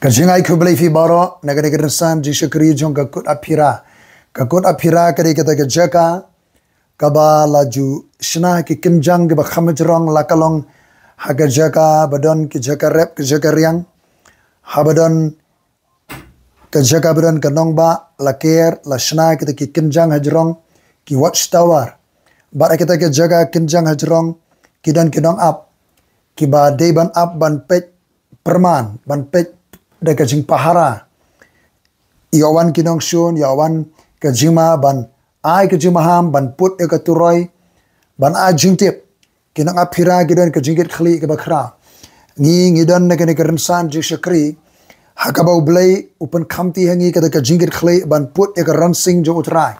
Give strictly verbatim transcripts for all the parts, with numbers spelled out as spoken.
Ka jingai khublei phi baroh, na kane ka rynsan jingshakri jong ka Kut Aphira. Ka Kut Aphira ka dei kata ka jaka kaba la ju shna ki kynjang kiba kham hajrong, la ka long ha ka jaka ba don ki jaka rep, ki jaka riang, haba don ka jaka ba don ka nongbah, la ker, la shna kita ki kynjang hajrong, ki watchtower. Bad ha kita ki jaka kynjang hajrong ki don ki nongap kiba dei ban ap, ban peit pyrman, ban peit da ka jingpahara. Ïa wan ki nongshun, ïa wan ka jingma ban ai ka jingmaham, ban put ïa ka turoi, ban ai jingtip. Ki nongap Aphira ki don ka jingkitkhlieh kaba khraw. Ngi, ngi don na kane ka rynsan jingshakri ha kaba U Blei u pynkhamti ha ngi kata ka jingkitkhlieh ban put ïa ka rynsan jong U Trai,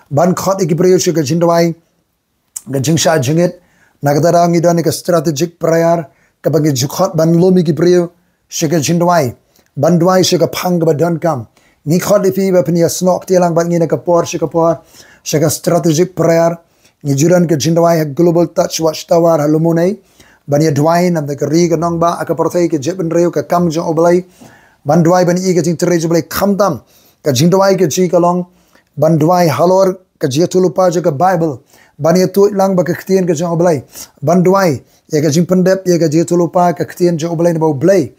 ban khot ïa ki briew sha ka jingduwai, ka jingshah jingit. Na kata daw ngi don ïa ka strategic prayer kaba ngi ju khot ban lum ïa ki briew sha ka jingduwai, ban duwai sha ka phang kaba donkam. Ngi khot ïa phi ba phin ïasnoh kti lang bad ngi na ka por sha ka por sha ka strategic prayer. Ngi ju don ka jingduwai ha Global Touch Watchtower ha Lumunei, ban ïaduwai namar ka ri ka nongbah, ka pyrthei, ka jaitbynriew, ka kam jong U Blei. Ban duwai ban ïohi ka jingtrei jong U Blei, khamtam ka jingduwai ka jong ngi ka long ban duwai halor ka jingïathuhlypa jong ka Baibl, ban ïathuh lang ba ka ktien ka jong U Blei, ban duwai ïa ka jingpyndep ïa ka jingïathuhlypa ka ktien jong U Blei, namar U Blei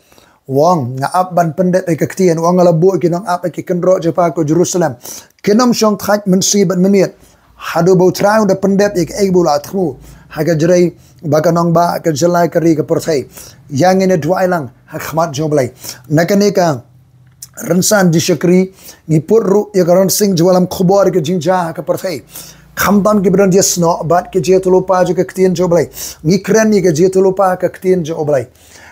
u ong, nga ap ban pyndep ïa ka ktien, u ong, nga la buh ïa ki nongap ha ki kynroh jong pha ko Jerusalem, kin ym shong thait mynsiem bad mynmiet haduh ba U Trai u da pyndep ïa kaei ba u la thmu ha ka jrei ba ka nongbah, ka jylla, ka ri, ka pyrthei. Ïa ngin ïaduwai lang ha khmat jong U Blei. Na kane ka rynsan jingshakri ngi put ruh ïa ka rynsan jingïalam khubor ïa ka jingjia ha ka pyrthei, khamtam kiba don jingïasnoh bad ka jingïathuhlypa jong ka ktien jong U Blei. Ngi kren ïa ka jingïathuhlypa ka ktien jong U Blei.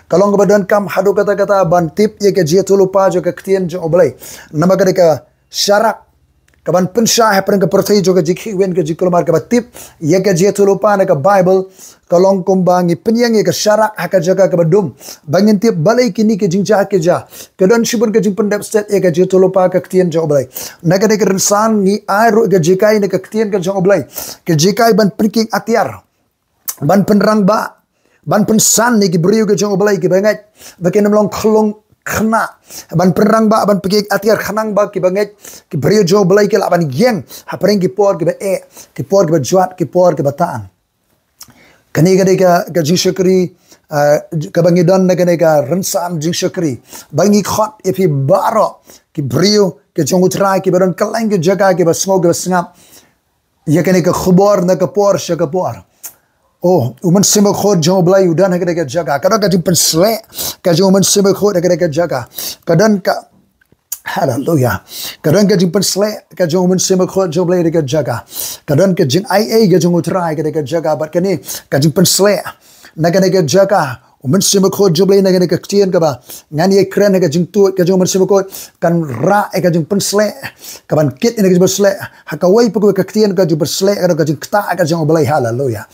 Ka long kaba donkam haduh katta katta ban tip ïa ka jingïathuhlypa jong ka ktien jong U Blei. Namar ka dei ka sharak kaban pynshai hapdeng ka pyrthei jong ka jingkhih win, ka jingkulmar, kaba tip ïa ka jingïathuhlypa na ka Baibl ka long kumba ngi pynïeng ïa ka sharak ha ka jaka kaba dum, ba ngin tip balei kine ki jingjia ki jia. Ka don shibun ka jingpyndep stet ïa ka jingïathuhlypa ka ktien jong U Blei. Na kane ka rynsan ngi ai ruh ka jinghikai na ka ktien ka jong U Blei, ka jinghikai ban pynkieng atiar, ban pynrangbah, ban pynsan ïa ki briew ka jong U Blei kiba ngeit ba kin ym long khlung khynnah, ban pynrangbah, ban pynkieng atiar khnang ba kiba ngeit, ki briew jong U Blei ki lah ban ïeng hapdeng ki por kiba eh, ki por kiba jwat, ki por kiba tan. Kane ka dei ka, ka jingshakri, eh, kaba ngi don na kane ka rynsan jingshakri, ba ngi khot ïa phi baroh ki briew ka jong U Trai kiba don kylleng ki jaka, kiba sngew, kiba sngap ïa kane ka khubor na ka por sha ka por. Oh, U Mynsiem Bakhuid jong U Blei u don ha kane ka jaka. Ka don ka jingpynsleh ka jong U Mynsiem Bakhuid ha kane ka jaka. Ka don ka, haleluya, ka don ka jingpynsleh ka jong U Mynsiem Bakhuid jong U Blei ha kane ka jaka. Ka don ka jingaiei ka jong U Trai ha kane ka jaka. Bad kane ka jingpynsleh na kane ka jaka, U Mynsiem Bakhuid jong U Blei na kane ka ktien kaba ngan ïakren ha ka jingtuid ka jong U Mynsiem Bakhuid kan rah ïa ka jingpynsleh, kaban kit ïa ka jingpynsleh ha kawei pa kawei ka ktien, ka jingpynsleh ka, ka jingktah ka jong U Blei. Haleluya.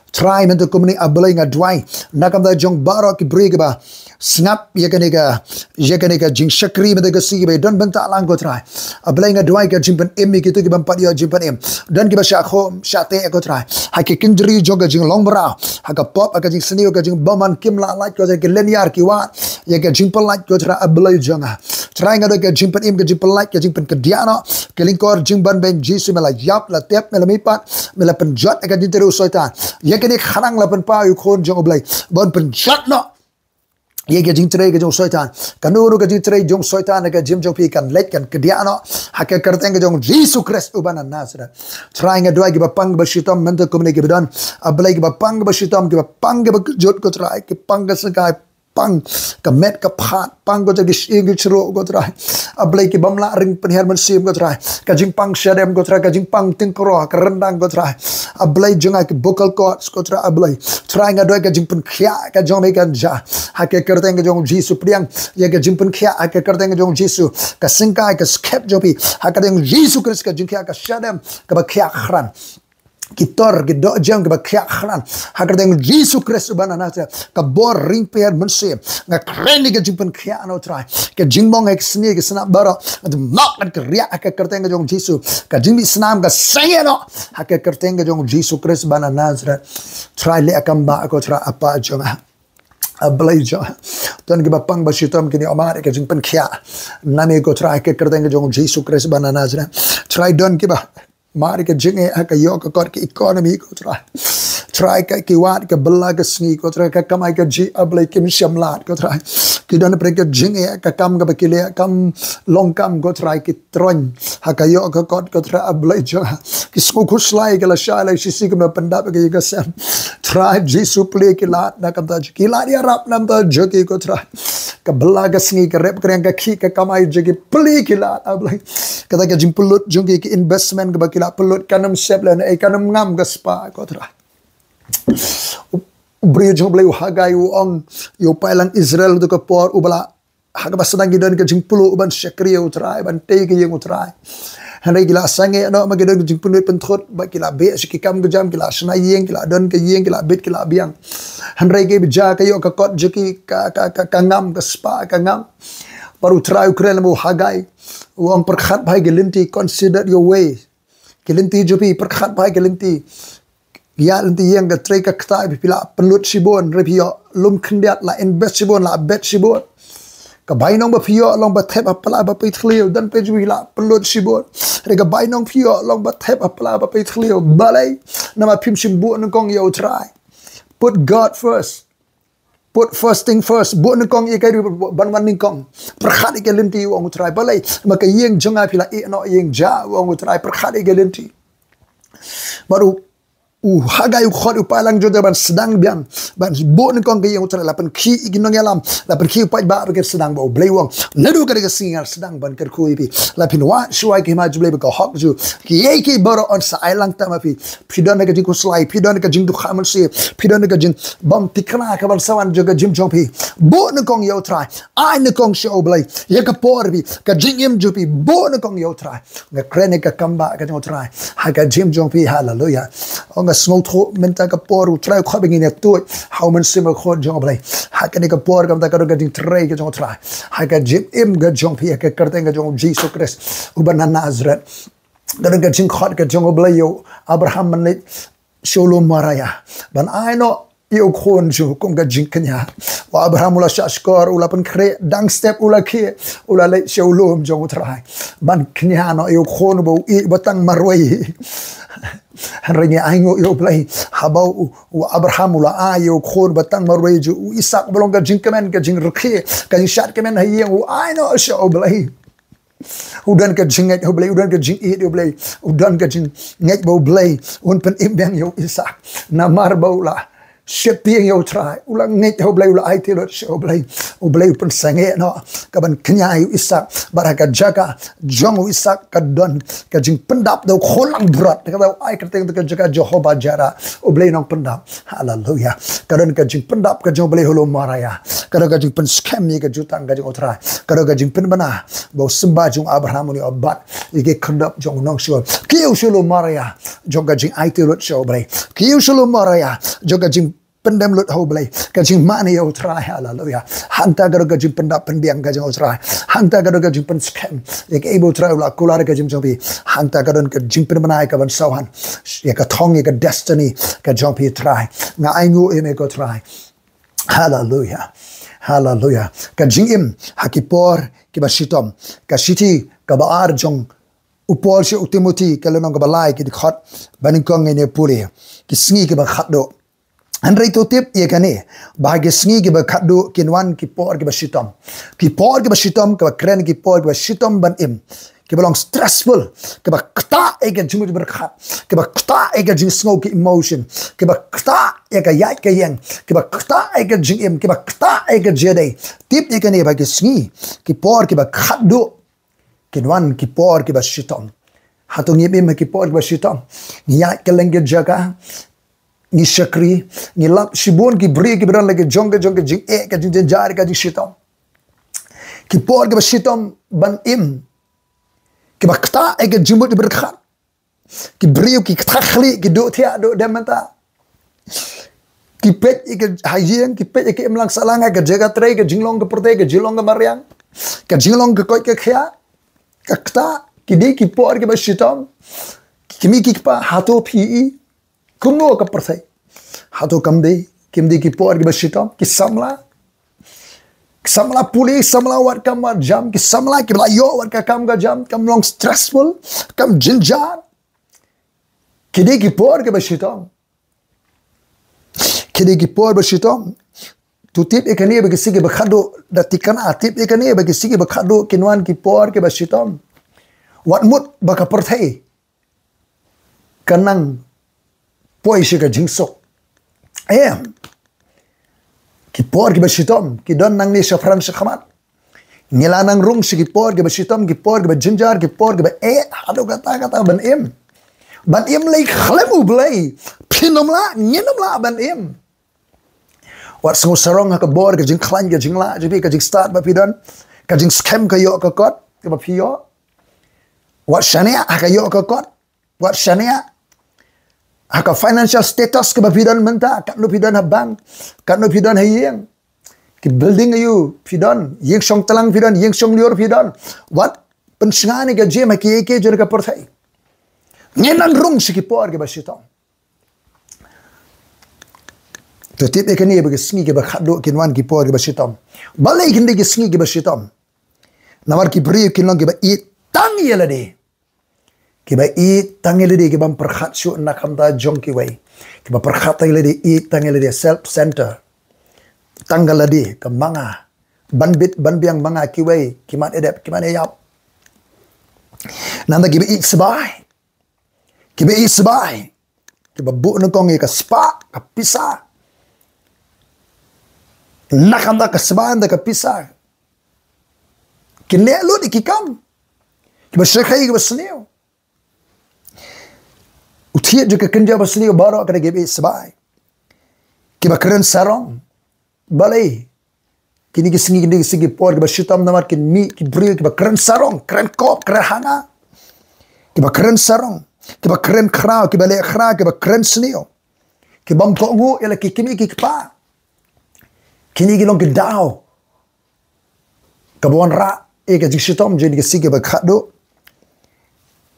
Trai, mynta kumne A Blei nga duwai na ka bynta jong baroh ki briew kiba sngap ïa kane ka, ïa kane ka jingshakri mynta ka sngi, kiba don bynta lang ko Trai. A Blei nga duwai ka jingpynim ïa kito kiba ym pat ïoh jingpynim. Don kiba shah khum shah teh ko Trai ha ki kynjri jong ka jinglong mraw, ha ka pop, ha ka jingsniew, ha ka jingbymman, kim lah lait ko Trai, ki lyniar ki wad ïa ka jingpyllait ko Trai, A Blei jong nga. Trai nga duwai ka jingpynim, ka jingpyllait, ka jingpynkyndiah noh. Ki lyngkor jingbymman jong U Jisu, me la ïap, la tep, me la mihpat, me la pynjot ïa ka jingtrei u Soitan. Ïa kane khnang la pynpaw ïa u Khun jong U Blei ban pynjot noh ïa ka jingtrei ka jong u Soitan. Kano kano ka jingtrei jong u Soitan ha ka jingim jong phi kan leit, kan kyndiah noh ha ka kyrteng ka jong U Jisu Khrist uba na Nasareth. Trai nga duwai kiba pang kiba shitom mynta kumne kiba don, A Blei, kiba pang kiba shitom, kiba pang kiba kjut ko Trai, ki pang ka syngkai, pang ka met ka phad, pang ko Trai ki shyieng ki shruh ko Trai. A Blei, ki bym lah ring pynhiar mynsiem ko Trai, ka jingpang shadem ko Trai, ka jingpang tyngkroh, ka ryndang ko Trai. A Blei jong nga, ki vocal cords ko Trai, A Blei. Trai nga duwai ka jingpynkhiah ka jong me kan jia ha ka kyrteng ka jong U Jisu. Pdiang ïa ka jingpynkhiah ha ka kyrteng ka jong U Jisu. Ka syngkai, ka skhem jong phi ha ka kyrteng U Jisu Khrist, ka jingkhiah, ka shadem kaba khiah khrang, ki tor, ki dohjem kiba khiah khrang, ha ka kyrteng U Jisu Khrist uba na Nasareth. Ka bor ring pynhiar mynsiem, nga kren ïa ka jingpynkhiah na U Trai. Ka jingmong ha ka snieh, ka snam baroh, nga tympak, nga kynriah ha ka kyrteng ka jong U Jisu. Ka jingmih snam ka sangeh noh ha ka kyrteng ka jong U Jisu Khrist uba na Nasareth. Trai leh ïa ka kumba ko Trai, Apa jong nga. A Blei jong nga. Don kiba pang ba shitom kin ïoh mad ïa ka jingpynkhiah na me ko Trai ha ka kyrteng ka jong u Jisu Khrist ba na Nazareth. Trai don kiba mad ïa ka jingeh ha ka ïoh ka kot ka economy ko Trai. Trai ka ki wad ka bylla ka sngi ko Trai ka kamai kajih A Blei kim shym lad ko Trai. Ki don pyrshah ka jingeh ha ka kam kaba ki leh kam long kam ko Trai ki troiñ ha ka ïoh ka kot ko Trai A Blei jong nga. Ki sngew khuslai ki la shai la shisha kim da pyndap ka ïing ka sem. Trai Jisu plie ki lad na ka bynta jong ki lad ïarap na ka bynta jong ki ko Trai. Ka bylla ka sngi ka rep ka riang ka khih ka kamai jong ki plie ki lad A Blei. Kata ka jingpynlut jong ki ki investment kaba ki la pynlut kan ym sep lane kan ym ngam ka spah ko Trai. U briew jong Blei u Hagai u ong ïa u paidlang Israel ha ka por uba la ha kaba sdang ki don ka jingpluh ban shakri ïa u Trai ban tei ka ïing u Trai. Hynrei ki la sangeh noh ma ki don ka jingpynlut pynthut ba ki la beh sha ki kam ka jam ki la shna ïing ki la don ka ïing ki la bit ki la biang. Hynrei ki bija ka ïoh ka kot jong ki ka ka ka, ka ngam ka spah ka ngam. Bad u Trai u kren lem u Hagai u ong pyrkhat bha ïa ki lynti, consider your way. Ki lynti jong phi pyrkhat bha ïa ki lynti. Ïa lynti ïeng ka trei ka kta phi la pynlut shibun hynrei phi ïoh lum khyndiat la invest shibun la bet shibun. Ka bainong ba phi ïoh long ba thep ha pla ba phi thliew, don phi ju la pynlut shibun. Hynrei ka bainong phi ïoh long ba thep ha pla ba phi thliew. Balei? Namar phim shym buh nyngkong ïa u Trai. Put God first. Put first thing first. Buh nyngkong ïa ka ri ban wan nyngkong. Pyrkhat ïa ka lynti u ong u Trai. Balei? Namar ka ïing jong nga phi la ïeh noh ïing ja u ong u Trai. Pyrkhat ïa ka lynti. Bad u u Hagai u khot u paidlang Juda ban sdang biang ban buh nyngkong ka ïing u Trai, la pynkhih ïa ki nongïalam, la pynkhih u paidbah ba kin sdang, bad U Blei u ong naduh kane ka sngi nga sdang ban kyrkhu ïa phi. La phin wad shuwa ïa ka hima jong U Blei bad ka hok jong u. Kiei kiei baroh yn sa ai lang tam ha phi. Phi don ha ka jingkhuslai, phi don ha ka jingdukha mynsiem, phi don ha ka jingbymthikna kaban sa wan jong ka jingim jong phi. Buh nyngkong ïa u Trai. Ai nyngkong sha U Blei ïa ka por phi, ka jingim jong phi. Buh nyngkong ïa u Trai. Nga kren ïa ka kam ba ka jong u Trai ha ka jingim jong phi. Haleluya. Ong nga sngewthuh mynta ka por u Trai u khot ba ngin ïa tuid ha u Mynsiem Bakhuid jong U Blei. Ha kane ka por ka mynta ka don ka jingtrei ka jong u Trai ha ka jingim ka jong phi ha ka kyrteng ka jong u Jisu Khrist uba na Nazareth. Ka don ka jingkhot ka jong U Blei ïa u Abraham ban leit sha u lum Moria ban ai noh ïa u khun jong u kum ka jingkñia. U Abraham u la shah shkor, u la pynkhreh, dang step u la khie, u la leit sha u lum jong u Trai ban kñia noh ïa u khun uba u ïeit uba tang marwei. Hynrei ngi ainguh ïa U Blei haba u, u Abraham u la ai ïa u khun uba tang marwei jong u Isaak uba long ka jingkmen, ka jingrkhie, ka jingshad kmen ha ïing, u ai noh sha U Blei. U don ka jingngeit ha U Blei, u don ka jingïeit ha U Blei, u don ka jingngeit ba U Blei un pynim biang ïa u Isaak. Namar ba u la sheptieng ïa u Trai, u la ngeit ha U Blei, u la aiti lut sha U Blei. U Blei u pynsangeh noh kaban kñia ïa u Isaak. Bad ha ka jaka jong u Isaak ka don ka jingpyndap da u khun langbrot. Kata u ai kyrteng ïa ka jaka Jehovah Jireh, U Blei u nongpyndap. Haleluya. Ka don ka jingpyndap ka jong U Blei ha u lum Moria. Ka don ka jingpynskhem ïa ka jutang ka jong u Trai. Ka don ka jingpynbna ba u symbai jong u Abraham un ïoh bat ïa ki khyrdop jong u nongshun. Kiew sha u lum Moria jong ka jingaiti lut sha U Blei. Kiew sha u lum Moria jong ka jingpyndem lut ha U Blei. Ka jingmane ïa u Trai. Haleluya. Hangta ka don ka jingpyndap pynbiang ka jong u Trai. Hangta ka don ka jingpynskhem ïa kaei ba u Trai u la kular ïa ka jingim jong phi. Hangta ka don ka jingpynbna ïa kaban sa wan ïa ka thong, ïa ka destiny ka jong phi Trai. Nga ainguh ïa me ko Trai. Haleluya. Haleluya. Ka jingim ha ki por kiba shitom. Ka shithi kaba ar jong u Paul sha u Timothi, ka lynnong kaba lai, ki dkhot ba nyngkong ngin ïa pule. Ki sngi kiba khatduh. Hynrei to tip ïa kane, ba ha ki sngi kiba khatduh kin wan ki por kiba shitom. Ki por kiba shitom, kaba kren ki por kiba shitom ban im. Kiba long stressful, kiba ktah ïa ka jingmut jingpyrkhat, kiba ktah ïa ka jingsngew, ki emotion, kiba ktah ïa ka ïaid ka ïeng, kiba ktah ïa ka jingim, kiba ktah ïa ka jingïadei. Tip ïa kane, ba ha ki sngi, ki por kiba khatduh kin wan ki por kiba shitom. Hato ngim im ha ki por kiba shitom? Ngi ïaid kylleng ki jaka, ngi shakri, ngi lap shibun ki briew kiba don la ki jong ka jong ka jingeh, ka jingjynjar, ka jingshitom. Ki por kiba shitom ban im, kiba ktah ïa ka jingmut jingpyrkhat. Ki briew ki ktah khlieh, ki duh thiah duh dem mynta. Ki peit ïa ka ha ïing, ki peit ïa ka imlang sahlang, ka jaka trei, ka jinglong ka pyrthei, ka jinglong ka mariang, ka jinglong ka koit ka khiah. Ka ktah, ki dei ki por kiba shitom. Ki kmie ki kpa, hato phi i kumno ka pyrthei? Hato kam dei, kim dei ki por kiba shitom, ki samla? Ki samla pule, samla wad kam wad jam, ki samla kiba la ïoh wat ka kam ka jam, kam long stressful, kam jynjar. Ki dei ki por kiba shitom. Ki dei ki por ba shitom. To tip ïa kane ba ki sngi kiba khadduh, da thikna, tip ïa kane ba ki sngi kiba khadduh kin wan ki por kiba shitom. Wat mut ba ka pyrthei ka nang poi sha ka jingsuk. Em. Ki por kiba shitom ki don nangne shaphrang shakhmat. Ngi la nang rung sha ki por kiba shitom, ki por kiba jynjar, ki por kiba eh, haduh katta katta ban im. Ban im lei khlem U Blei. Phin ym lah, ngin ym lah ban im. Wat sngew sarong ha ka bor ka jingkhlaiñ, ka jinglah jong phi, ka jingstad ba phi don, ka jingskhem ka ïoh ka kot kaba phi ïoh. Wat shaniah ha ka ïoh ka kot. Wat shaniah ha ka financial status kaba phi don mynta, katno phi don ha bank, katno phi don ha ïing. Ki building aiu phi don, ïing shong tlang phi don, ïing shong lyiur phi don. Wat pynshngaiñ ïa ka jingim ha kiei kiei jong ka pyrthei. Ngin nang rung sha ki por kiba shitom. To tip ïa kane ba ki sngi kiba khadduh kin wan ki por kiba shitom. Balei kin dei ki sngi kiba shitom? Namar ki briew kin long kiba ïeit tang ïa lade. Kiba ïeit tang ïa lade, kibym pyrkhat shuh na ka bynta jong kiwei. Kiba pyrkhat tang ïa lade, ïeit tang ïa lade, self center. Tang ka lade, ka ma nga. Ban bit, ban biang ma nga, kiwei ki mad ïa dep, ki mad ïa ïap. Nangta kiba ïeit sbai. Kiba ïeit sbai. Kiba buh nyngkong ïa ka spah, ka pisa. Na ka bynta ka spah, na ka bynta ka pisa. Ki neh lut ïa ki kam. Kiba shyrkhei, kiba sniew. U thied jong ka kynja ba sniew baroh ka dei kiba ïeit sbai. Kiba kren sarong. Balei? Kine ki sngi, kine ki sngi ki por kiba shitom namar kin mih ki briew kiba kren sarong, kren kop, kren ha nga. Kiba kren sarong, kiba kren khraw, kiba leh khraw, kiba kren sniew. Kibym kohnguh ïa la ki kmie ki kpa. Kine ki long ki daw kaba wanrah ïa ka jingshitom jong kine ki sngi kiba khadduh.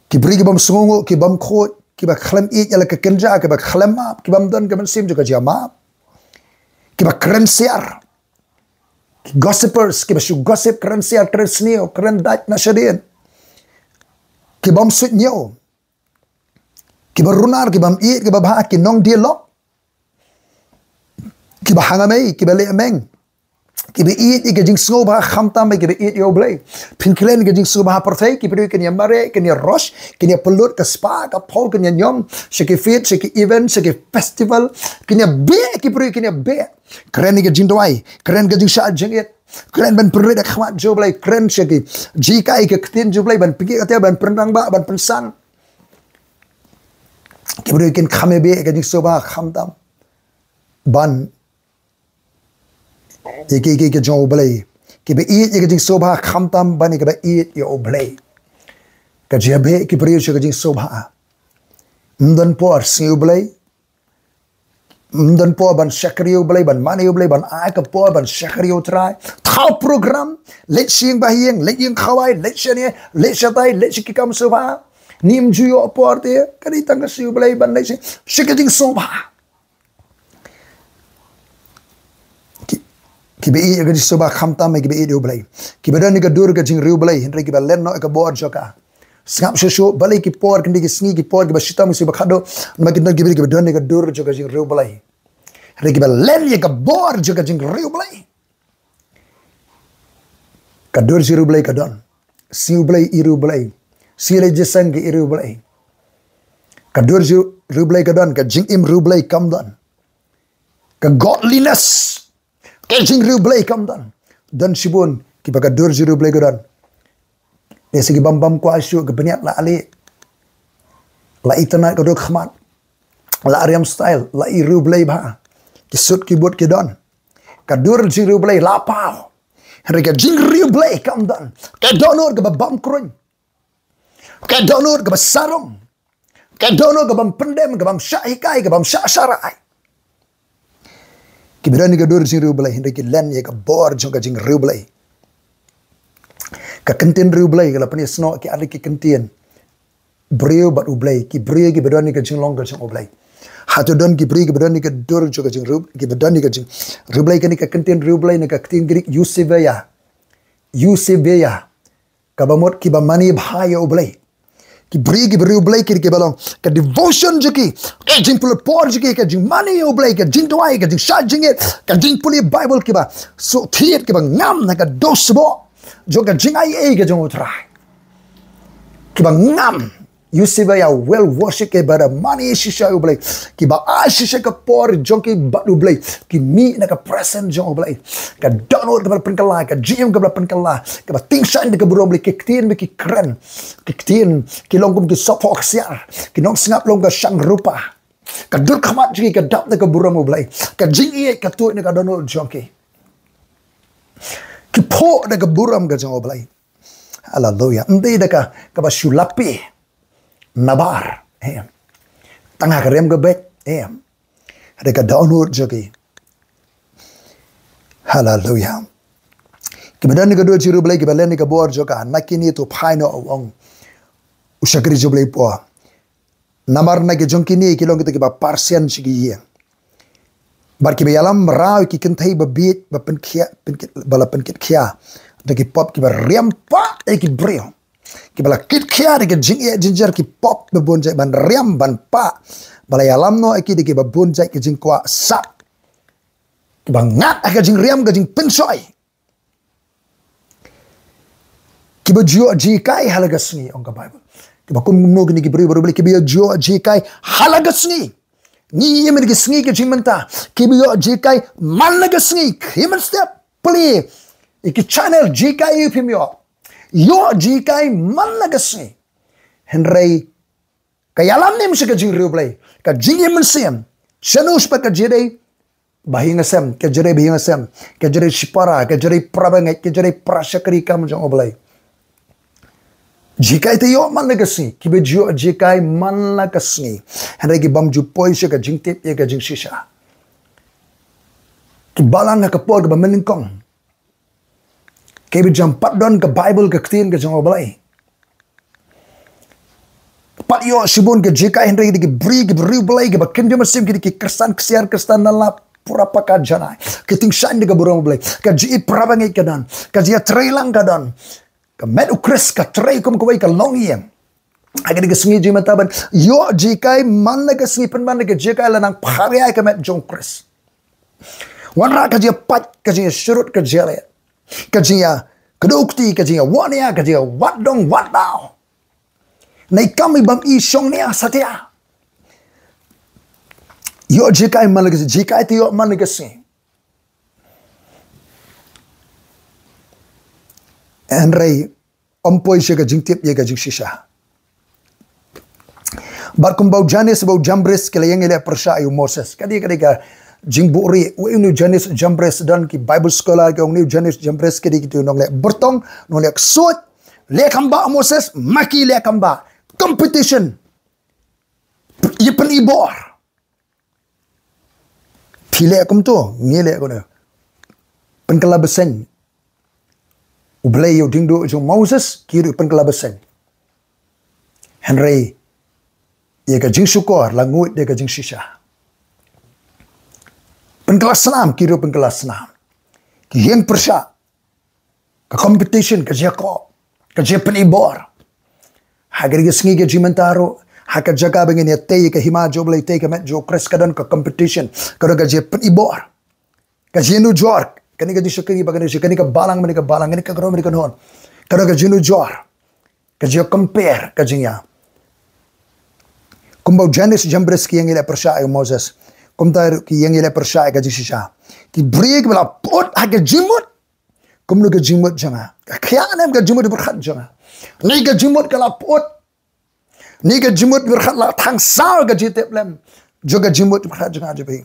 Ki briew kibym sngewnguh, kibym khuid, kiba khlem ïeit ïa la ka kynja, kiba khlem map, kibym don ka mynsiem jong ka jingmap. Kiba kren siar. Ki gossipers, kiba shu gossip, kren siar, kren sniew, kren dait na shadien. Kibym suidñiew. Kiba runar, kibym ïeit, kiba bha, ki nongdialog. Kiba hanga mei, kiba leh meng. Kiba ïeit ïa ka jingsngewbha khamtam ba kiba ïeit ïa U Blei. Phin kren ka jingsngewbha pyrthei, ki briew kin ïa mareh, kin ïa rush, kin ïa pynlut ka spah, ka phew, kin ïa ñiom sha ki feast, sha ki event, sha ki festival, kin ïa beh, ki briew kin ïa beh. Kren ïa ka jingduwai, kren ka jingshah jingit, kren ban pynrit ha khmat jong U Blei, kren sha ki jinghikai ka ktien jong U Blei, ban pynkhih ka ktien, ban pynrangbah, ban pynsang. Ki briew kin kham ïa beh ka jingsngewbha khamtam ban ïa ki, ki, ki jong U Blei. Kiba ïeit ïa ka jingsngewbha khamtam ban ïa kiba ïeit ïa U Blei. Ka jia beh ki briew sha ka jingsngewbha. Ym don por sngew U Blei. Ym don por ban shakri U Blei, ban mane U Blei, ban ai ka por ban shakri U Trai. Thaw program, leit sha ïing ba ïing, leit ïing khawai, leit shane, leit shatai, leit sha ki kam sngewbha. Ym ju ïoh por te, ka dei tang ka sngew U Blei ban leit sha, sha ka jingsngewbha. Ki, kiba ïeit ïa ka jingsngewbha khamtam ïa kiba ïeit ïa U Blei. Kiba don ïa ka dur ka jingriewblei, hynrei kiba len noh ïa ka bor jong ka. Sngap shuh shuh, balei ki por, kine ki sngi, ki por kiba shitom, ki sngi ba khadduh, namar ki don ki briew kiba don ïa ka dur jong ka jingriewblei. Hynrei kiba len ïa ka bor jong ka jingriewblei. Ka dur jingriewblei ka don. Sngew U Blei, ïeit riewblei. Sngew leit jingïaseng, ïeit riewblei. Ka dur jingriewblei ka don, ka jingim riewblei kam don. Ka godliness, ka jingriewblei kam don. Don shibun kiba ka dur jingriewblei ka don. Lehse kibym bam kwai shuh, ka bniat la leh, la itynnad ka dok khmat, la riam style, la ïeit riewblei bha. Ki suit ki boot ki don. Ka dur jingriewblei la paw. Hynrei ka jingriewblei kam don. Ka dohnud kaba bam kruiñ. Ka dohnud kaba sarong. Ka dohnud kabym pyndem, kabym shah hikai, kabym shah sharai. Kiba don ïa ka dur jingriewblei, hynrei ki len ïa ka bor jong ka jingriewblei. Ka ktien riewblei ka la pynïasnoh ki ar ki ktien. Briew bad U Blei, ki briew kiba don ïa ka jinglong ka jong U Blei. Hato don ki briew kiba don ïa ka dur jong ka jingriewblei, kiba don ïa ka jingriewblei, kane ka kyntien riewblei na ka ktien Greek eusebeia. Eusebeia. Kaba mut kiba mane bha ïa U Blei. Ki briew kiba riewblei ki, kiba long ka devotion jong ki, ka jingpule por jong ki, ka jingmane ïa U Blei, ka jingduwai, ka jingshah jingit, ka jingpule Bible, kiba sngewthuh, kiba ngam na ka dusba jong ka jingai ei ka jong U Trai. Kiba ngam, eusebeia, well worship, kiba da mane shisha ïa U Blei, kiba ai shisha ka por jong ki bad U Blei, ki mih na ka presence jong U Blei. Ka dohnud kaba la pynkylla, ka jingim kaba la pynkylla, kaba tyngshaiñ da ka burom U Blei, ki ktien ba ki kren, ki ktien ki long kum ki sohphoh ksiar, ki nongsngap long ka shang rupa. Ka dur khmat jong ki ka dap da ka burom U Blei, ka jingïeit ka tuid na ka dohnud jong ki. Ki phuh da ka burom ka jong U Blei. Haleluia. Ym dei da ka, kaba shu lapi nabar, em, tang ha ka riam ka beit, em, da ka dohnud jong ki. Haleluia. Kiba don ïa ka dur jong U Blei, kiba len ïa ka bor jong ka, na kine to phai noh, u ong u shakri jong U Blei, phuh. Namar na ki jong kine ki long kita kiba parsian sha ki ïing, bad kiba ïalam raw ïa ki kynthei babieit ba pynkhiah, pynkit, ba la pynkit khia da ki pop, kiba riam pah ïa ki briew, kiba la kit khia da ki jingeh jynjar, ki pop ba bun jait, ban riam ban pah, ba la ïalam noh ïa ki da kiba bun jait ki jingkwah sah, kiba ngat ha ka jingriam, ka jingpynshoi. Kiba ju ïoh jinghikai ha la ka sngi, ong ka Bible. Kiba kumno kine ki briew baroh, kiba ju ïoh jinghikai ha la ka sngi. Ngi ïa mih na ka sngi ka jingmynta. Kiba ïoh jinghikai man la ka sngi. Khie mynstep, plie ïa ki channel jinghikai, ïa phim ïoh. Ïoh jinghikai man la ka sngi. Hynrei ka ïalam ne em sha ka jingriewblei, ka jingim mynsiem. Shano shaphang ka jingdei bahaïing hasem, ka jingdei bahaïing hasem, ka jingdei shipara, ka jingdei para bangeit, ka jingdei para shakri kam jong U Blei. Jinghikai te ïoh man la ka sngi, kiba ju ïoh jinghikai man la ka sngi. Hynrei ki bym ju poi sha ka jingtip ïa ka jingshisha. Ki balang ha ka por kaba mynnyngkong. Kiba jam pat don ka Bible, ka ktien ka jong U Blei. Pat ïoh shibun ka jinghikai, hynrei ki dei ki briew, ki briew Blei, kiba kynja mynsiem, ki dei ki khristan ksiar, khristan na lap, pura paka janai. Ki tyngshaiñ da ka burom U Blei. Ka jingïeit para bangeit ka don. Ka jingïatreilang ka don. Ka met U Khrist ka trei kum kawei ka longïing. Ha kane ka sngi jingmynta ban ïoh jinghikai man la ka sngi, pynban da ka jinghikai la nang phah ïa ka met jong U Khrist. Wanrah ka jingïapait, ka jingïasyrut, ka jingïaleh, ka jingïakdew kti, ka jingïawad nia, ka jingïawad dong wad daw. Nai kam i bym i shong nia satia. Ïoh jinghikai man la ka sngi, jinghikai te ïoh man la ka sngi. Hynrei ym poi sha ka jingtip ïa ka jingshisha. Bad kumba u Janes bad u Jambres ki la ïeng ïaleh pyrshah ïa u Moses. Ka dei, ka dei ka jingbuhrieh. Uei une u Janes Jambres, don ki Bible scholar ki ong une u Janes Jambres ka dei kito ki nongleh byrtong, nongleh ksuid. Leh kam bah Moses, ma ki leh kam bah. Competition. Ïa pyn-i bor. Phi leh kumto, ngi leh kumno. Pynkylla bseiñ. U Blei ïa u diengduh jong u Moses, ki ruh pynkylla bseiñ. Hynrei ïa ka jingshukor la nguid da ka jingshisha. Pynkylla snam, ki ruh pynkylla snam. Ki ïeng pyrshah. Ka competition, ka jingïakob, ka jingïapyn-i bor. Ha kane ka sngi ka jingmynta ruh, ha ka jaka ba ngin ïatei ïa ka hima jong U Blei, tei ïa ka met jong U Khrist, ka don ka competition, ka don ka jingïapyn-i bor. Ka jingïanujor, kane ka jingshakri bad kane ka jingshakri, kane ka balang bad kane ka balang, kane ka kynhun bad kane ka kynhun. Ka don ka jingïanujor, ka jingïa-compare, ka jingïa. Kumba u Janes Jambres ki ïeng ïaleh pyrshah ïa u Moses, kumta ruh ki ïeng ïaleh pyrshah ïa ka jingshisha. Ki briew kiba la pyut ha ka jingmut. Kumno ka jingmut jong nga? Ka khia ne em ka jingmut pyrkhat jong nga? Ne ka jingmut ka la pyut? Ne ka jingmut pyrkhat la thang saw ka jingtip lem jong ka jingmut pyrkhat jong nga, jong phi?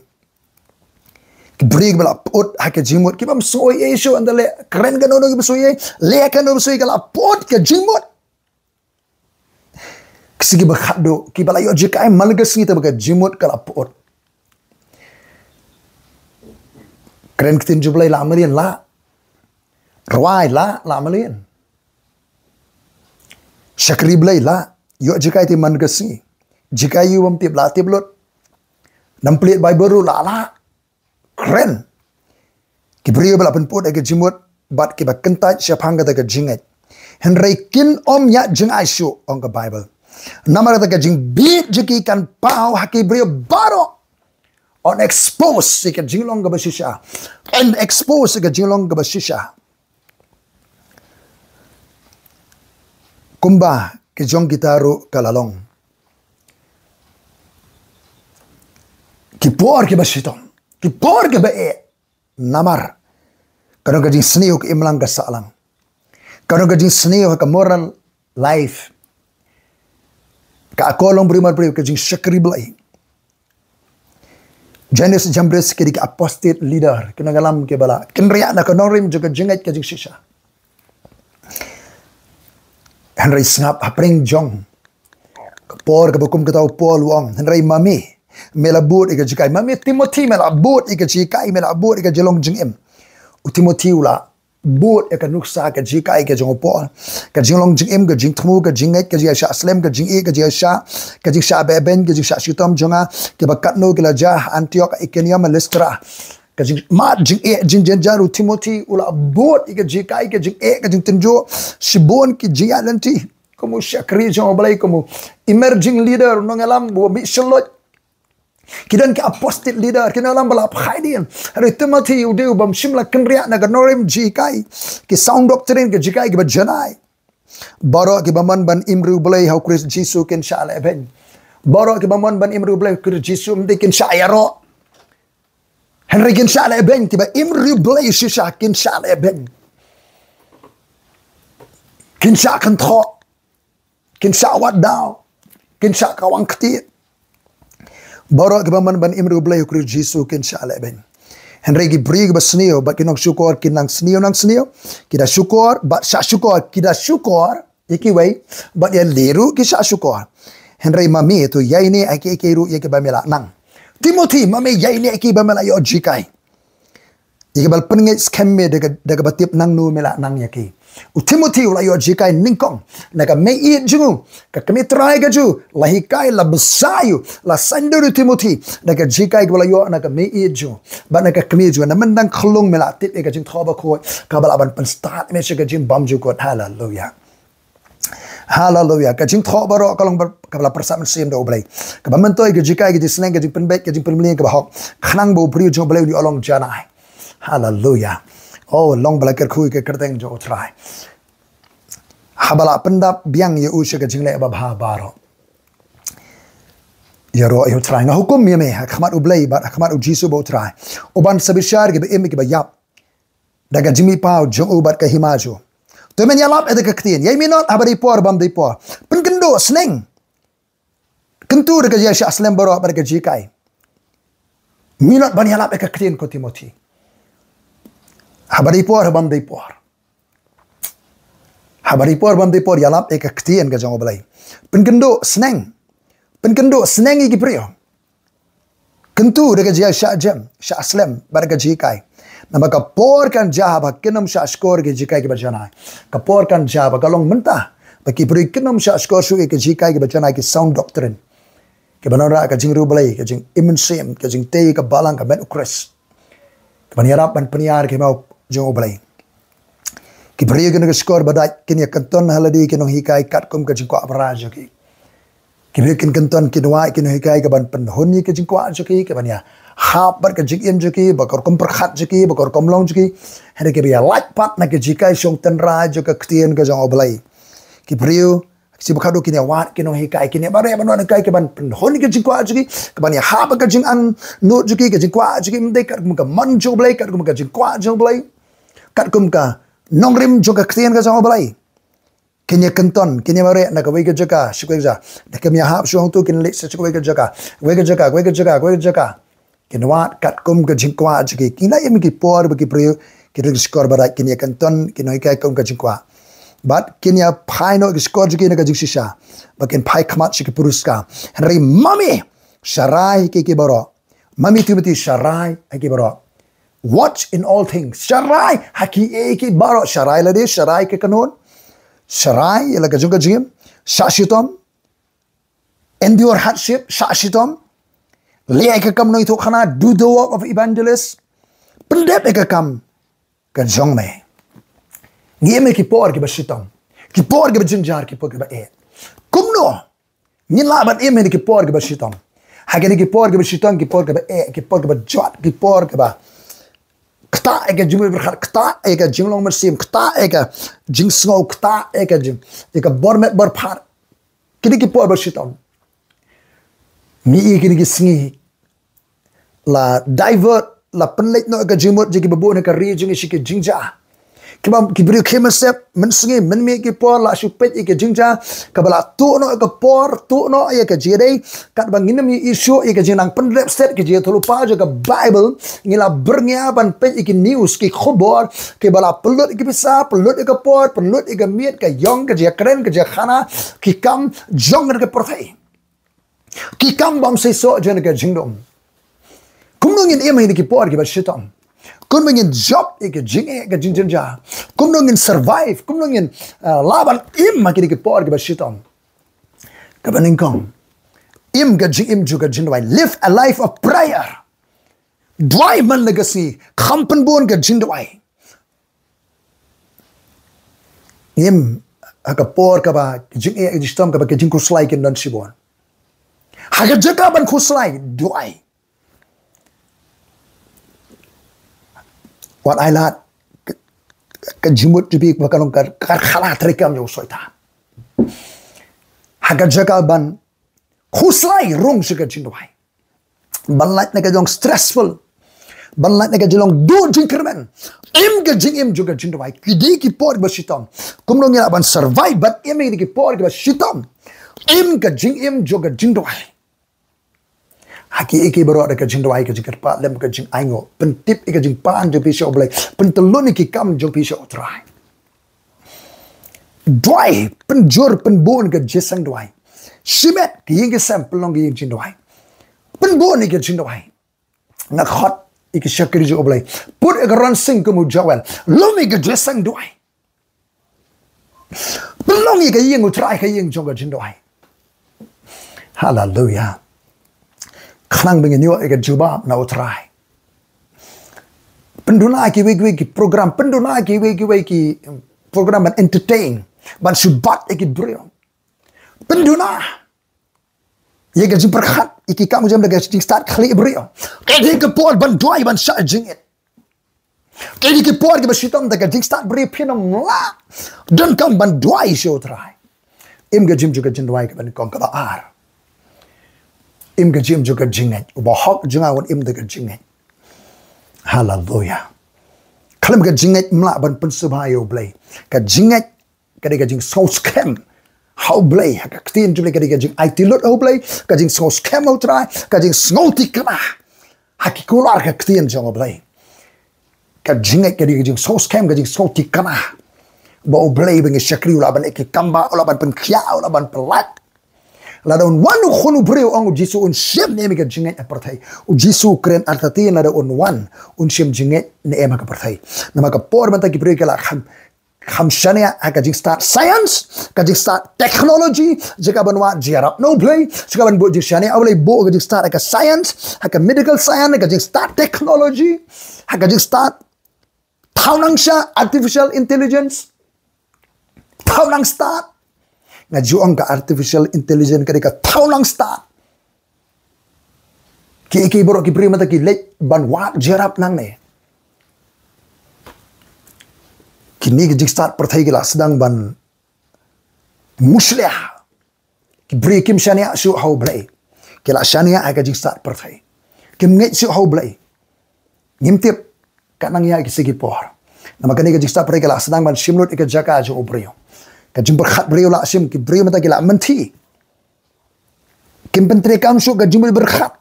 Ki briew kiba la pyut ha ka jingmut, ki bym sngewieit shuh, ynda leh kren kano kano ki bym sngewieit, leh kano bym sngewieit, ka la pyut ka jingmut. Ki sngi ba khatduh, kiba la ïoh jinghikai man la ka sngi, tangba ka jingmut ka la pyut. Kren ktien jong U Blei lah mlien lah. Rwai lah, lah mlien. Shakri Blei lah. Ïoh jinghikai te man la ka sngi. Jinghikai ïa u bym tip lah tip lut. Nang plie Baibl ruh la lah kren. Ki briew ba la pynput ïa ka jingmut bad kiba kyntait shaphang kata ka jingngeit. Hynrei kin ym ïa jingai shuh, ong ka Baibl. Namar kata ka jingbit jong ki kan paw ha ki briew baroh. Un expose ïa ka jinglong kaba shisha. Un expose ïa ka jinglong kaba shisha. Kumba ki jong kita ruh ka la long. Ki por kiba shitom. Ki por kiba eh. Namar ka don ka jingsniew ka imlang ka sahlang. Ka don ka jingsniew ka moral life. Ka akor long briew mar briew, ka jingshakri Blei. Jannes Jambres ki dei ki apostate leader, ki nongïalam kiba la kynriah na ka nongrim jong ka jingngeit ka jingshisha. Hynrei sngap, hapdeng jong ka por kaba kum kata u Paul u ong, hynrei ma me, me la bud ïa ka jinghikai, ma me Timothy me la bud ïa ka jinghikai, me la bud ïa ka jinglong jingim. U Timothy u la bud ïa ka nuksa ka jinghikai ka jong u Paul. Ka jinglong jingim, ka jingthmu, ka jingngeit, ka jingshah slem, ka jingeh, ka jingshah, ka jingshah beh beiñ, ka jingshah shitom jong nga, kiba katno ki la jia ha Antioch, Iconium, Lystra. Ka jingmad, jingeh, jingjynjar, u Timothy u la bud ïa ka jinghikai, ka jingeh, ka jingtynjuh, shibun ki jingïaid lynti. Kum u shakri jong u Blei, kum u emerging leader, u nongïalam ba mih shylloit. Ki don ki apostate leader, ki nongïalam ba la phai dien. Hynrei Timothy u dei u bym shym la kynriah na ka nongrim jinghikai. Ki sound doctrine, ki jinghikai kiba janai. Baroh kiba mon ban im ri u Blei ha u Khrist Jisu kin shah leh beiñ. Baroh kiba mon ban im ri u Blei ha u Khrist Jisu, ym dei kin shah ïaroh. Hynrei kin shah leh beiñ, kiba im ri u Blei shisha kin shah leh beiñ. Kin shah kynthoh. Kin shah wad daw. Kin shah kawang ktieh. Baroh kiba mon ban im ri u Blei ha u Khrist Jisu kin shah leh beiñ. Hynrei ki briew kiba sniew bad ki nongshukor kin nang sniew nang sniew. Ki da shukor bad shah shukor, ki da shukor ïa kiwei bad ïa lei ruh ki shah shukor. Hynrei ma me to ïaineh ha kiei kiei ruh ïa kiba me la nang. Timothy, ma me ïaineh ha kiba me la ïoh jinghikai. Ïa kiba la pynngeit skhem me da ka, da kaba tip nangno me la nang ïa ki. U Timothy u la ïoh jinghikai nyngkong na ka meiieid jong u. Ka kmie trai ka jong u la hikai, la bsa ïa u, la saiñdur ïa u Timothy da ka jinghikai kaba la ïoh na ka meiieid jong u bad na ka kmie jong u. Na mynta khlung me la tip ïa ka jingthoh bakhuid kaba lah ban pynstad me sha ka jingbymjukut. Haleluya. Haleluya. Ka jingthoh baroh ka long ba-, kaba la pyrsad mynsiem da u Blei. Kaba myntoi ka jinghikai, ka jingsneng, ka jingpynbeit, ka jingpynmlien kaba hok, khnang ba u briew jong u Blei un ïoh long janai. Haleluya. Oh, long ba la kyrkhu ïa ka kyrteng jong u Trai. Haba la pyndap biang ïa u sha ka jingleh babha baroh. Ïaroh ïa u Trai. Nga hukum ïa me ha khmat u Blei bad ha khmat u Jisu ba u Trai, uban sa bishar kiba im kiba ïap da ka jingmihpaw jong u bad ka hima jong u. To men ïalap ïa ka ktien, ïai minot haba dei por bym dei por. Pynkynduh, sneng. Kyntu da ka jingshah slem baroh bad ka jinghikai. Minot ban ïalap ïa ka ktien, ko Timothy. Haba dei por bym dei por. Haba dei por bym dei por, ïalap ïa ka ktien ka jong u Blei. Pynkynduh, sneng. Pynkynduh, sneng ïa ki briew. Kyntu da ka jingshah jem, shah slem bad ka jinghikai. Namar ka por kan jia ba kin ym shah shkor ki jinghikai kiba janai. Ka por kan jia ba ka long mynta ba ki briew kin ym shah shkor shuh ïa ki jinghikai kiba janai, ki sound doctrine. Kiba wanrah ka jingriewblei, ka jingim mynsiem, ka jingtei ka balang ha met u Khrist. Kiban ïarap ban pynïar ki maw jong u Blei. Ki briew kin shkor badait, kin ïa kynton ha lade ki nonghikai katkum ka jingkwah ba rai jong ki. Ki briew kin kynton, kin wad ki nonghikai kiban pynhun ïa ka jingkwah jong ki, kiban ïahap bad ka jingim jong ki, bad ka rukom pyrkhat jong ki, bad ka rukom long jong ki. Hynrei kiba ïalait pat na ka jinghikai shong tynrai jong ka ktien ka jong u Blei. Ki briew shu ba khadduh kin ïa wad ki nonghikai, kin ïa mareh ban wad nonghikai kiban pynhun ïa ka jingkwah jong ki, kiban ïahap bad ka jingangnud jong ki, ka jingkwah jong ki, ym dei katkum ka mon jong u Blei, katkum ka jingkwah jong u Blei, katkum ka nongrim jong ka ktien ka jong u Blei. Kin ïa kynton, kin ïa mareh na kawei ka jaka sha kawei ka jaka. Da kim ïahap shuh hangto kin leit sha kawei ka jaka, kawei ka jaka, kawei ka jaka, kawei ka jaka. Kin wad katkum ka jingkwah jong ki. Kin ïa im ki por ba ki briew ki dang shkor badait, kin ïa kynton ki nonghikai kum ka jingkwah. Bad kin ïa phai noh ki shkor jong ki na ka jingshisha, ba kin phai khmat sha ki puruskar. Hynrei ma me, sharai ha ki, ki baroh. Ma me Timothy, sharai ha ki baroh. Watch in all things. Sharai ha kiei kiei baroh. Sharai lade, sharai ka kynhun. Sharai ïa la ka jong ka jingim. Shah shitom. Endure hardship, shah shitom. Leh ïa ka kam nongïathuhkhana, do the work of evangelist. Pyndep ïa ka kam ka jong me. Ngi im ha ki por kiba shitom, ki por kiba jynjar, ki por kiba eh. Kumno ngin lah ban im ha ki por kiba shitom? Ha kine ki por kiba shitom, ki por kiba eh, ki por kiba jot, ki por kiba ktah ïa ka jingmut byrkhat, ktah ïa ka jinglong mynsiem, ktah ïa ka jingsngew, ktah ïa ka jing, ïa ka bor met bor phad. Kine ki por ba shitom. Ngi ïa kine ki sngi la divert, la pynleit noh ïa ka jingmut jong kiba bun ha ka ri jong ngi sha ki jingjia. Kiba, ki briew ki mynsiem, mynsngi, mynmiet ki por la shu peit ïa ka jingjia, kaba la tuh noh ïa ka por, tuh noh ïa ka jingïadei. Katba ngim ïohi shuh ïa ka jingnang pyndep set ka jingïathuhlypa jong ka Bible, ngi la byrngem ban peit ïa ki news, ki khubor, kiba la pynlut ïa ka pisa, pynlut ïa ka por, pynlut ïa ka miet, ka ïong, ka jingkren, ka jingkhana, ki kam jong ka pyrthei. Ki kam bym seisoh jong ka jingdum. Kumno ngin im ha kine ki por kiba shitom? Kumno ngin jop ïa ka jingeh, ka jingjynjar? Kumno ngin survive? Kumno ngin, uh, lah ban im ha kine ki por kiba shitom? Kaba nyngkong, im ka jingim jong ka jingduwai. Live a life of prayer. Duwai man la ka sngi, kham pynbun ka jingduwai. Im ha ka por kaba ka jingeh, ka jingshitom, kaba ka jingkhuslai kin don shibun. Ha ka jaka ban khuslai, duwai. Wat ai lad ka, ka jingmut jong phi ba ka long ka, ka karkhana treikam jong u Soitan. Ha ka jaka ban khuslai, rung sha ka jingduwai. Ban lait na ka jinglong stressful, ban lait na ka jinglong duh jingkyrmen. Im ka jingim jong ka jingduwai. Ki dei ki por ba shitom. Kumno ngi lah ban survive ban im ha ki por ba shitom? Im ka jingim jong ka jingduwai. Ha kiei kiei baroh, da ka jingduwai, ka jingkyrpad lem, ka jingainguh, pyntip ïa ka jingpan jong phi sha U Blei, pyntyllun ïa ki kam jong phi sha U Trai. Duwai, pynjur pynbun ka jingïaseng duwai. Shimet ki ïing ki sem, pynlong ki ïing jingduwai. Pynbun ïa ka jingduwai. Nga khot ïa ki shakri jong U Blei, put ïa ka Ronsing kum u Joel, lum ïa ka jingïaseng duwai. Pynlong ïa ka ïing U Trai ka ïing jong ka jingduwai. Haleluya. Khnang ba ngin ïoh ïa ka jubab na U Trai. Pynduna kiwei kiwei ki program, pynduna kiwei kiwei ki program ban entertain, ban shu bat ïa ki briew. Pynduna ïa ka jingpyrkhat ïa ki kam jong, da ka jingstad khlieh briew. Ka dei ka por ban duwai, ban shah jingit. Ka dei ki por kiba shitom, da ka jingstad briew phin ym lah donkam ban duwai sha U Trai. Im ka jingim jong ka jingduwai, kaba nyngkong. Kaba ar, im ka jingim jong ka jingngeit. U bahok jong nga un im da ka jingngeit. Haleluya. Khlem ka jingngeit ym lah ban pynsngewbha ïa U Blei. Ka jingngeit ka dei ka jingsngewskhem ha U Blei, ha ka ktien jong U Blei, ka dei ka jingaiti lut ha U Blei, ka jingsngewskhem ha U Trai, ka jingsngewthikna ha ki kular ka ktien jong U Blei. Ka jingngeit ka dei ka jingsngewskhem, ka jingsngewthikna ba U Blei ba ngi shakri u lah ban ai ki kam ba, u lah ban pynkhiah, u lah ban pynlait. Lada un wan u Khun u briew, ong U Jisu, un shim ne em ïa ka jingngeit ha pyrthei. U Jisu u kren artatien, lada un wan, un shim jingngeit ne em ha ka pyrthei. Namar ka por mynta ki briew ki la kham, kham shaniah ha ka jingstad science, ka jingstad technology, jaka ban wad jingïarap na U Blei, jaka ban buh jingshaniah ha U Blei, buh ka jingstad ha ka science, ha ka medical science, ha ka jingstad technology, ha ka jingstad thaw nang sha artificial intelligence. Thaw nang stad. Nga ju ong ka artificial intelligence ka dei ka thaw nang stad. Ki, ki baroh ki briew mynta ki leit ban wad jingïarap nangne. Kine ki jingstad pyrthei ki la sdang ban mushlia. Ki briew kim shaniah shuh ha U Blei. Ki la shaniah ha ka jingstad pyrthei. Kim ngeit shuh ha U Blei. Ngim tip, ka nang ïa ki sngi ki por. Namar kane ka jingstad pyrthei ka la sdang ban shim lut ïa ka jaka jong u briew. Ka jingpyrkhat briew la shim, ki briew mynta ki la mynthi. Kim pyntreikam shuh ka jingmut byrkhat.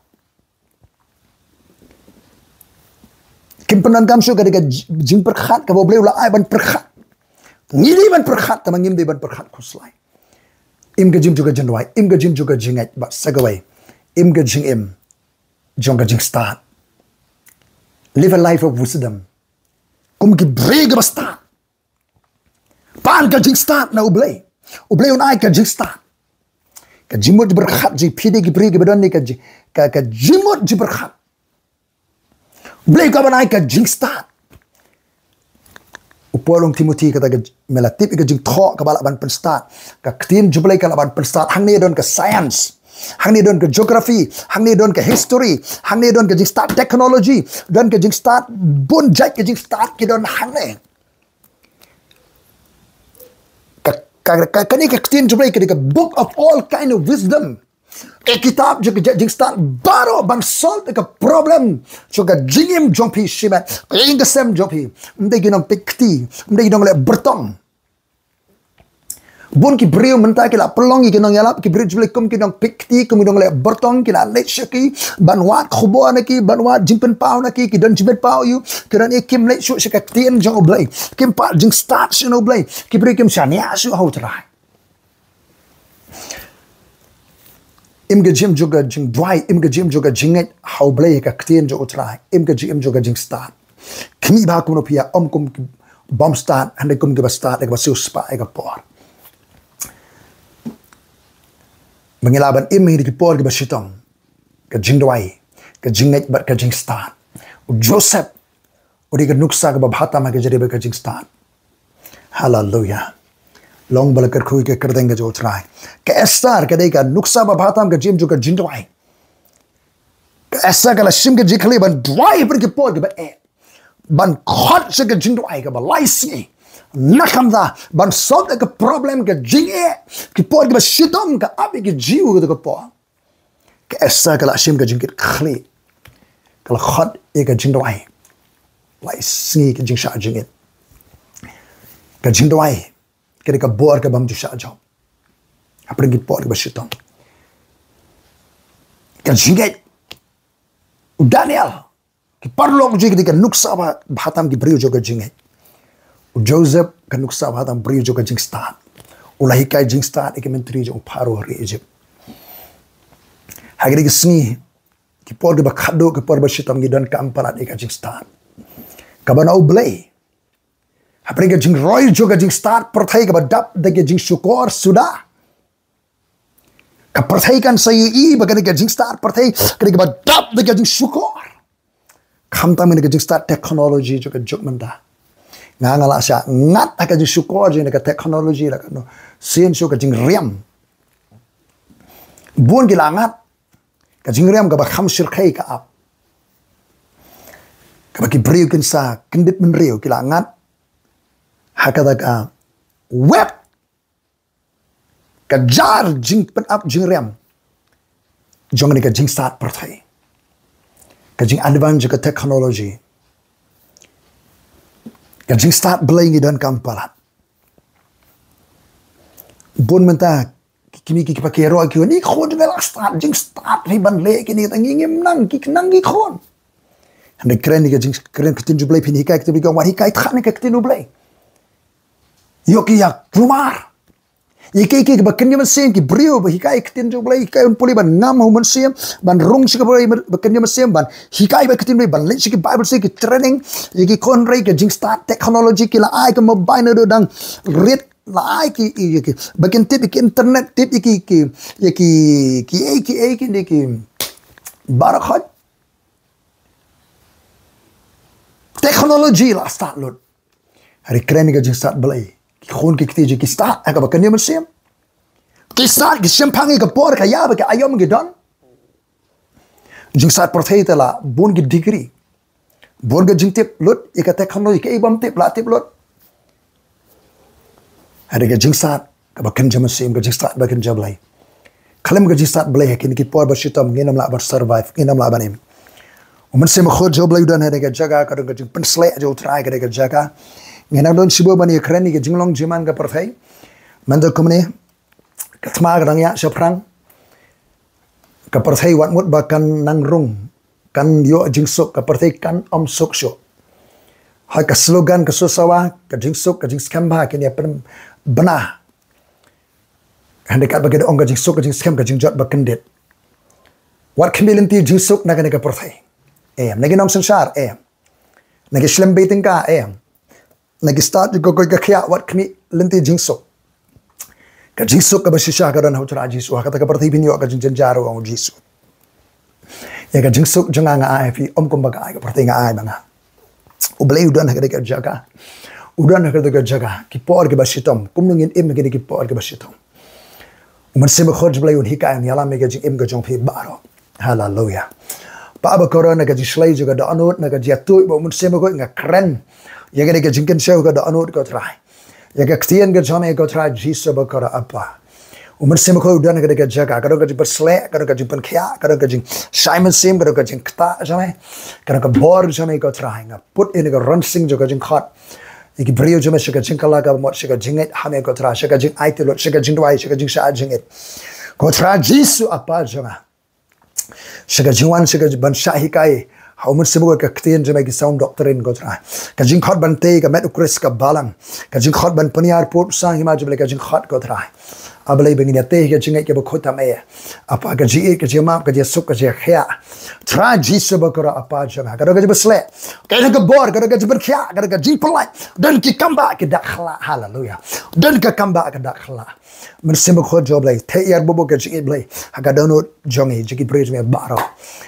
Kim pyndonkam shuh ka dei ka ji-, jingpyrkhat kaba U Blei u la ai ban pyrkhat. Ngi dei ban pyrkhat, tangba ngim dei ban pyrkhat khuslai. Im ka jingim jong ka jingduwai, im ka jingim jong ka jingngeit, bad sa kawei, im ka jingim jong ka jingstad. Live a life of wisdom. Kum ki briew kiba stad. Pan ka jingstad na U Blei. U Blei un ai ka jingstad. Ka jingmut jingpyrkhat jong phi dei ki briew kiba don ïa ka ji-, ka, ka jingmut jingpyrkhat. Blei ka ban ai ka jingstad. U Paul u ong Timothy kata ka j-, me la tip ïa ka jingthoh kaba lah ban pynstad. Ka ktien jong U Blei ka lah ban pynstad. Hangne don ka science. Hangne don ka geography. Hangne don ka history. Hangne don ka jingstad technology. Don ka jingstad bun jait ka jingstad ki don hangne. Ka, ka, ka, kane ka ktien jong U Blei ka dei ka book of all kind of wisdom. Ka kitab jong ka jingstad baroh ban solve ka problem jong ka jingim jong phi shimet. Ka ïing ka sem jong phi. Ym dei ki nongpeit kti, ym dei ki nongleh byrtong. Bun ki briew mynta ki la pynlong ïa ki nongïalap, ki briew jong U Blei kum ki nongpeit kti, kum ki nongleh byrtong, ki la leit sha ki ban wad khubor na ki, ban wad jingpynpaw na ki, ki don jingpynpaw ïa u, ki don ïa kim leit shuh sha ka ktien jong U Blei. Kim pat jingstad sha U Blei. Ki briew kim shaniah shuh ha U Trai. Im ka jingim jong ka jingduwai, im ka jingim jong ka jingngeit ha U Blei, ka ktien jong U Trai, im ka jingim jong ka jingstad. Khmih bha kumno phi ïa, ym kum ki bym stad, hynrei kum kiba stad, kiba siewspah ïa ka por. Ba ngi lah ban im ha ki por kiba shitom, ka jingduwai, ka jingngeit bad ka jingstad. U Joseph u dei ka nuksa kaba bha tam ha ka jingduwai bad ka jingstad. Haleluya. Long ba la kyrkhu ïa ka kyrteng ka jong U Trai. Ka Esther ka dei ka nuksa ba bha tam ka jingim jong ka jingduwai. Ka Esther ka la shim ka jingkhlaiñ ban duwai ha ki por kiba eh. Ban khot sha ka jingduwai kaba lai sngi. Na khamtam ban solve ka problem ka jingeh. Ki por kiba shitom ka ap ïa ki Jiw ha kato ka por. Ka Esther ka la shim ka jingkit khlieh. Ka la khot ïa ka jingduwai. Lai sngi ka jingshah jingit. Ka jingduwai ka dei ka bor kaba ym ju shah jop. Hapdeng ki por kiba shitom. Ka jingngeit. U Daniel. Ki paralok jong ngi ki dei ka nuksa ba bha tam ki briew jong ka jingngeit. U Joseph ka nuksa ba bha tam briew jong ka jingstad. U la hikai jingstad ïa ki myntri jong u Pharaoh ha ri Egypt. Ha kine ki sngi, ki por kiba khadduh, ki por ba shitom ngi donkam palat ïa ka jingstad kaba na U Blei. Hapdeng ka jingroi jong ka jingstad pyrthei kaba dap da ka jingshukor suda. Ka pyrthei kan sa ïohi ba kane ka jingstad pyrthei ka dei kaba dap da ka jingshukor. Khamtam kane ka jingstad technology jong ka juk mynta. Nga nga la shah ngat ha ka jingshukor jong ka technology la kano. Sien shuh ka jingriam. Bun ki la ngat. Ka jingriam kaba kham shyrkhei ka ap. Kaba ki briew kin sa kyndit bynriew ki la ngat. Ha kata ka web. Ka jar jingpynap jingriam jong kane ka jingstad pyrthei. Ka jing advance jong ka technology. Ka jingstad Blei ngi donkam palat. Bun mynta ki kmie ki kpa ki ïaroh ki wan, "Ngi khun jong ngi la stad jingstad hi ban leh kine, ta ngi ngim nang, ki nang ki khun." Hynrei kren ïa ka jing, kren ka ktien U Blei, phin hikai ka ktien U Blei, wat hikai than ïa ka ktien U Blei. Ïoh ki ïa kulmar. Ïa kiei kiei kiba kynja mynsiem, ki briew ba hikai ka ktien jong U Blei, hikai un pule ban ngam ha u mynsiem, ban rung sha ki briew ba kynja mynsiem, ban hikai ba ka ktien U Blei, ban leit sha ki Bible study, ki training, ïa ki khun, hynrei ka jingstad technology ki la ai ka mobile, naduh dang rit la ai ki, ïa ki, ba kin tip ïa ki internet, tip ïa ki, ki, ïa ki, kiei kiei ki, ïa ki baroh khoit. Technology la stad lut. Hynrei kren ïa ka jingstad Blei. Ki khun ki kti jong ngi ki stad ha kaba kynja mynsiem. Ki stad, ki shemphang ïa ka por ka ïa ba ka aïom ki don. Jingstad pyrthei te la bun ki degree. Bun ka jingtip lut ïa ka technology, kiei bym tip la tip lut. Hynrei ka jingstad kaba kynja mynsiem, ka jingstad ba kynja Blei. Khlem ka jingstad Blei ha kine ki por ba shitom ngin ym lah ban survive, ngin ym lah ban im. U Mynsiem Bakhuid jong U Blei u don ha kane ka jaka, ka don ka jingpynsleh jong U Trai ha kane ka jaka. Ngin nang don shibun ban ïakren ïa ka jinglong jingman ka pyrthei. Mynta kumne, ka thma ka dang ïaid shaphrang. Ka pyrthei wat mut ba kan nang rung, kan ïoh jingsuk, ka pyrthei kan ym suk shuh. Hooid, ka slogan ka suk sawa, ka jingsuk, ka jingskhem bha, kin ïa pynbna. Hynrei katba ki da ong ka jingsuk, ka jingskhem, ka jingjot ba kyndit. Wat khmih lynti jingsuk na kane ka pyrthei. Em, na ki nongsynshar, em. Na ki shlem bei tyngka, em. Na ki stad jong ka koit ka khiah, wat khmih lynti jingsuk. Ka jingsuk kaba shisha ka don ha u Trai Jisu. Ha kata ka pyrthei phin ïoh ka jingjynjar, ong u Jisu. Ïa ka jingsuk jong nga nga ai phi, ym kumba ka ai ka pyrthei nga ai ma nga. U Blei u don ha kata ka jaka. U don ha kata ka jaka. Ki por kiba shitom. Kumno ngin im ha kine ki por kiba shitom? U Mynsiem Bakhuid jong U Blei un hikai, un ïalam ïa ka jingim ka jong phi baroh. Haleluya. Kpa bakordor, na ka jingshlei jong ka dohnud, na ka jingïathuh ba u Mynsiem Bakhuid, nga kren ïa kane ka jingkynshew ka dohnud, ko Trai. Ïa ka ktien ka jong me, ko Trai Jisu bakordor, Apa. U Mynsiem Bakhuid u don ha kata ka jaka, ka don ka jingpynsleh, ka don ka jingpynkhiah, ka don ka jingshai mynsiem, ka don ka jingktah jong me, ka don ka bor jong me, ko Trai. Nga put ïa ka rynsiang jong ka jingkhot ïa ki briew jong me sha ka jingkylla kaba mut, sha ka jingngeit ha me, ko Trai, sha ka jingaiti lut, sha ka jingduwai, sha ka jingshah jingit. Ko Trai Jisu, Apa jong nga. Sha ka jingwan, sha ka ban shah hikai ha u Mynsiem Bakhuid, ka ktien jong me, ki sound doctrine, ko Trai. Ka jingkhot ban tei ka met u Khrist ka balang. Ka jingkhot ban pynïar pud u Sang Hima jong U Blei, ka jingkhot, ko Trai. A Blei, ba ngin ïatei ha ka jingngeit kaba khuid tam eh. Apa, ka jingïeit, ka jingmap, ka jingsuk, ka jingkhiah. Trai Jisu bakordor, Apa jong nga. Ka don ka jingpynsleh, ka don ka bor, ka don ka jingpynkhiah, ka don ka jingpynlait. Don ki kam ba ki dak khlad. Haleluya. Don ki kam ba ki dak khlad. Mynsiem Bakhuid jong U Blei, theh ïar buh buh ka jingïeit Blei ha ka dohnud jong ngi, jong ki briew jong me baroh.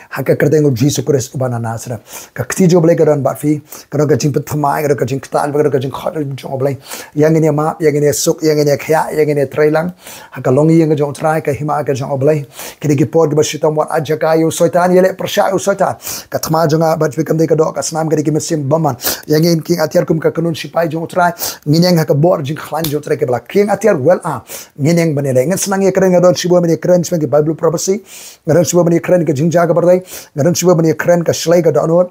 Ha ka kyrteng U Jisu Khrist uba na Nasareth. Ka kti jong U Blei ka don bad phi, ka don ka jingpynthymmai, ka don ka jingktah, ka don ka jingkhot jong U Blei. Ïa ngin ïa map, ïa ngin ïa suk, ïa ngin ïa khiah, ïa ngin ïa treilang ha ka longïing ka jong U Trai, ka hima ka jong U Blei. Kine ki por kiba shitom, wat ai jaka ïa u Soitan, ïaleh pyrshah ïa u Soitan. Ka thma jong nga bad phi kam dei ka doh ka snam, ka dei ki mynsiem bymman. Ïa ngin, ngin ïeng atiar kum ka kynhun sipai jong U Trai. Ngin ïeng ha ka bor jingkhlaiñ jong U Trai kaba la kheiñ atiar, wel, ah, ngin ïeng ban ïaleh. Ngan sdang ïakren, nga don shibun ban ïakren shaphang ki Bible prophecy. Nga don shibun ban ïakren ka jingjia ka pyrthei. Nga don shibun ban ïakren ka shlei ka dohnud.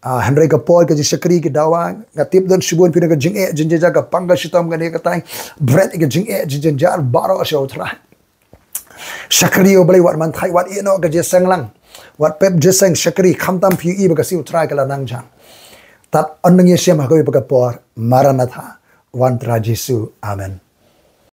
Ah, hynrei ka por ka jingshakri, ki dawa, nga tip don shibun phi don ka jingeh jingjynjar, ka pang ka shitom, kane katai. Bret ka jingeh jingjynjar baroh sha U Trai. Shakri, ïa U Blei, wat man thait, wat ïeh noh ka jingseng lang. Wat pep jingseng, shakri, khamtam phi ïohi ba ka sngi U Trai ka la nang jan. Tad yn nang ïashem ha kawei pat ka por. Maranatha. Wan Trai Jisu. Amen.